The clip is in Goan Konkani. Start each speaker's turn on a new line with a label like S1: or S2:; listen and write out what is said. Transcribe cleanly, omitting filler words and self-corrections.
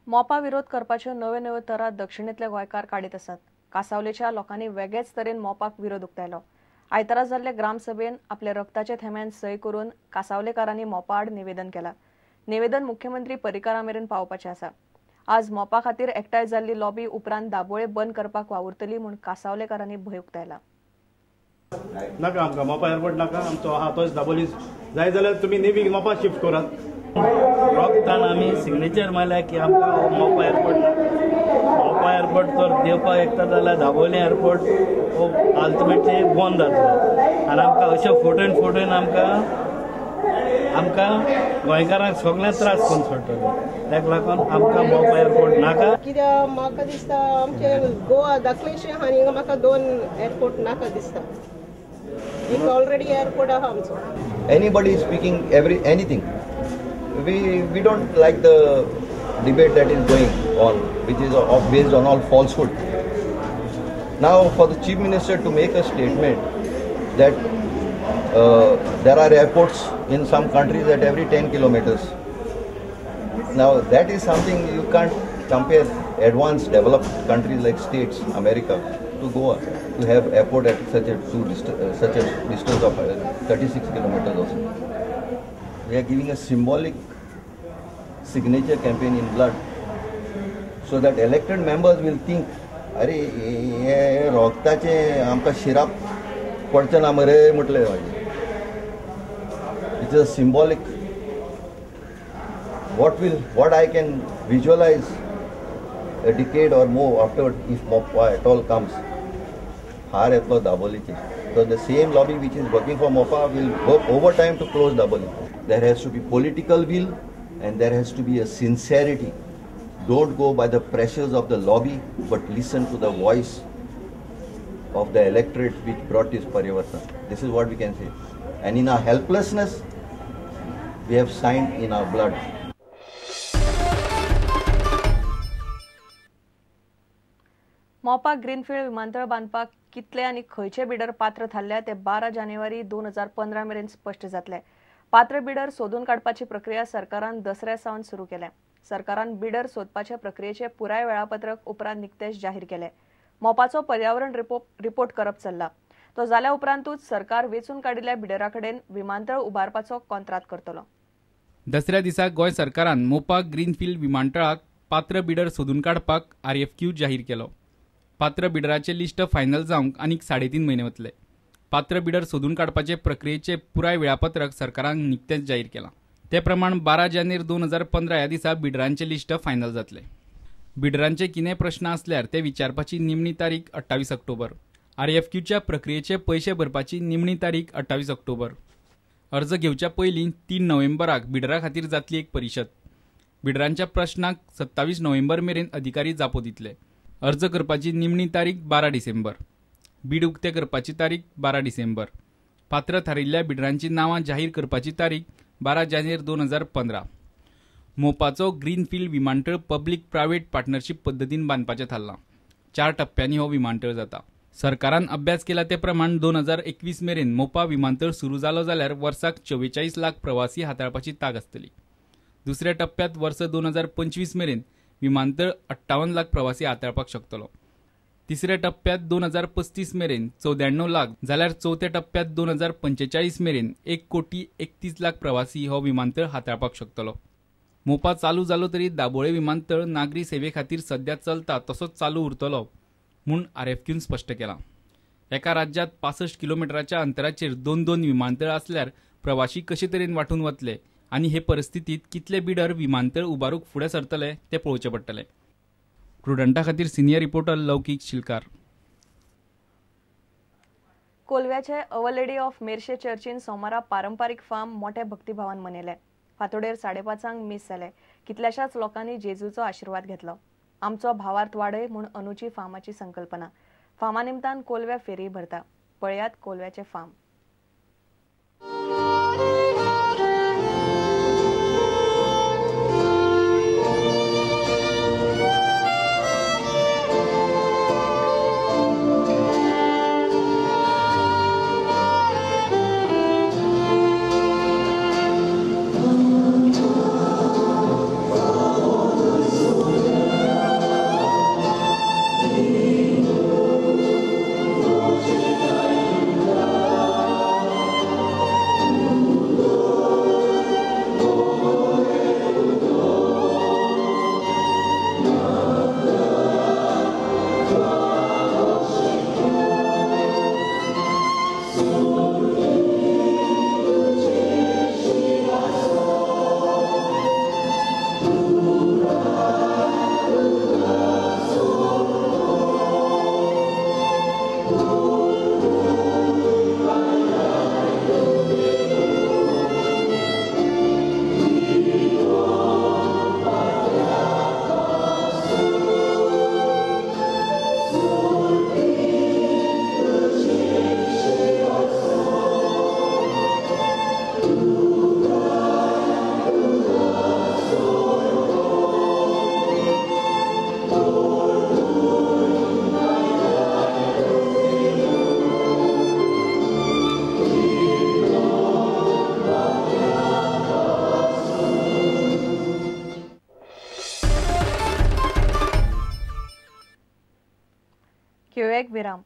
S1: मोपा विरोध करपाच्यो नव्यो नव्यो तरा दक्षिणेंतले गोंयकार काडीत आसात. कासावलेच्या लोकांनी वेगळेच तरेन मोपाक विरोध उक्तायलो. आयतारा जाल्ले ग्रामसभेन आपल्या रक्ताच्या थेंब्यान सय करून कासावलेकारांनी मोपा आड निवेदन केलां. निवेदन मुख्यमंत्री पर्रीकारा मेरेन पावोवपाचें आसा. आज मोपा खातीर एकठांय जाल्ली लॉबी उपरांत दाबोळे बंद करपाक वावुरतली म्हूण कासावलेकारांनी भंय उक्तायला.
S2: नाका आमकां मोपा एअरपोर्ट नाका, आमचो आहा तोच दाबोली जाय जाल्यार तुमी नेवीक मोपा शिफ्ट करात.
S3: रोगतान आमी सिग्नेचर मारल्या की आमकां मोपा एअरपोर्ट नाका. मोपा एअरपोर्ट तर देवपाक एकता जाल्यार दाबोली एअरपोर्ट हो अल्टिमेटली बंद जातलो आनी आमकां अशें फोटोन फोटोन आमकां आमकां गोंयकारांक सगळें त्रास करून सोडटले. ताका लागून आमकां मोपा एअरपोर्ट नाका.
S4: कित्याक म्हाका दिसता आमचे गोवा दाखलेशें आहा न्ही, म्हाका दोन एअरपोर्ट नाका दिसता. एक ऑलरेडी एअरपोर्ट आहा आमचो.
S5: Anybody speaking every anything, we don't like the debate that is going on, which is based on all falsehood. Now for the Chief Minister to make a statement that there are airports in some countries at every 10 kilometers. Now that is something you can't compare advanced developed countries like States, America to Goa, to have airport at such a distance of 36 kilometers also. We are giving a symbolic signature campaign in blood so that elected members will think, अरे हे रोगताचे आमकां शिराप पडचें ना मरे म्हटलें. It is a symbolic. What I can visualize a decade or more afterward if Mopa at all comes, हार येतलो दाबोलीचे. So the same lobby which is working for Mopa will work overtime to close Dabolim. There has to be political will and there has to be a sincerity. Don't go by the pressures of the lobby, but listen to the voice of the electorate which brought this Parivartan. This is what we can say. And in our helplessness, we have signed in our blood.
S1: Mopa greenfield विमानतळ बांदपाक कितले आनी खंयचे बिडर पात्र थारल्या ते 12 जानेवारी 2015 मेरेन स्पश्ट जातले. पात्र बिडर सोदून काडपाची प्रक्रिया सरकारान दसऱ्या सावन सुरू केल्या. सरकारान बिडर सोदपाच्या प्रक्रियेचे पुराय वेळापत्रक उपरांत निकतेच जाहीर केले. मोपाचो पर्यावरण रिपोर्ट करप चल्ला. तो जाल्या उपरांतूच सरकार वेंचून काडिल्ल्या बिडरा कडेन विमानतळ उबारपाचो कॉन्त्रात करतलो.
S6: दसऱ्या दिसा गोंय सरकारान मोपा ग्रीनफिल्ड विमानतळाक पात्र बिडर सोदून काडपाक RFQ जाहीर केलो. पात्र बिडराचे लिस्ट फायनल जावंक आनीक 3.5 म्हयने वतले. पात्र बिडर सोदून काडपाचे प्रक्रियेचे पुराय वेळापत्रक सरकारान निकतेंच जाहीर केलां. ते प्रमाण 12 जानेर 2015 ह्या दिसा बिडरांचे लिस्ट फायनल जातले. बिडरांचे कितें प्रश्न आसल्यार ते विचारपाची निमणी तारीख 28 ऑक्टोबर. RFQच्या प्रक्रियेचे पयशे भरपाची निमणी तारीख 28 ऑक्टोबर. अर्ज घेवच्या पयलीं 3 नोव्हेंबराक बिडरा खातीर जातली एक परिशद. बिडरांच्या प्रश्नाक 27 नोव्हेंबर मेरेन अधिकारी जापो दितले. अर्ज करपाची निमणी तारीख 12 डिसेंबर. बीड उक्ते करपाची तारीख 12 डिसेंबर. पात्र थारिल्ल्या बिडरांची नांवां जाहीर करपाची तारीख 12 जानेर 2015. मोपाचो ग्रीनफिल्ड विमानतळ पब्लिक प्रायव्हेट पार्टनरशीप पद्दतीन बांदपाचें थारलां. 4 टप्प्यांनी हो विमानतळ जाता. सरकारान अभ्यास केला ते प्रमाण 2021 मेरेन मोपा विमानतळ सुरू जालो जाल्यार वर्साक 44 लाख प्रवासी हाताळपाची तांक आसतली. दुसऱ्या टप्प्यांत वर्स 2025 मेरेन विमानतळ 58 लाख प्रवासी हाताळपाक शकतलो. तिसऱ्या टप्प्यांत 2035 मेरेन 94 लाख जाल्यार चवथ्या टप्प्यांत 2045 मेरेन 1,31,00,000 प्रवासी हो विमानतळ हाताळपाक शकतलो. मोपा चालू जालो तरी दाबोळे विमानतळ नागरी सेवे खातीर सध्या चलता तसोच चालू उरतलो म्हूण RFQन स्पश्ट केलां. एका राज्यांत 65 किलोमिटराच्या अंतराचेर 2-2 विमानतळ आसल्यार प्रवासी कशे तरेन वांटून वतले आनी हे परिस्थितींत कितले बिडर विमानतळ उबारूंक फुडें सरतले तें पळोवचें पडटलें. प्रुडंटा खातीर सिनियर रिपोर्टर लौकीक शिलकार.
S1: कोलव्याचे our lady of Merces चर्चीन सोमारा पारंपारीक फार्म मोठ्या भक्तिभावान मनयले. फांतोडेर 5:30 मीस जालें. कितल्याशाच लोकांनी जेजूचो आशिर्वाद घेतलो. आमचो भावार्थ वाडय म्हूण अनुची फार्माची संकल्पना. फार्मा निमतान कोलव्या फेरी भरता. पळयात कोलव्याचे फार्म. घेवया एक विराम.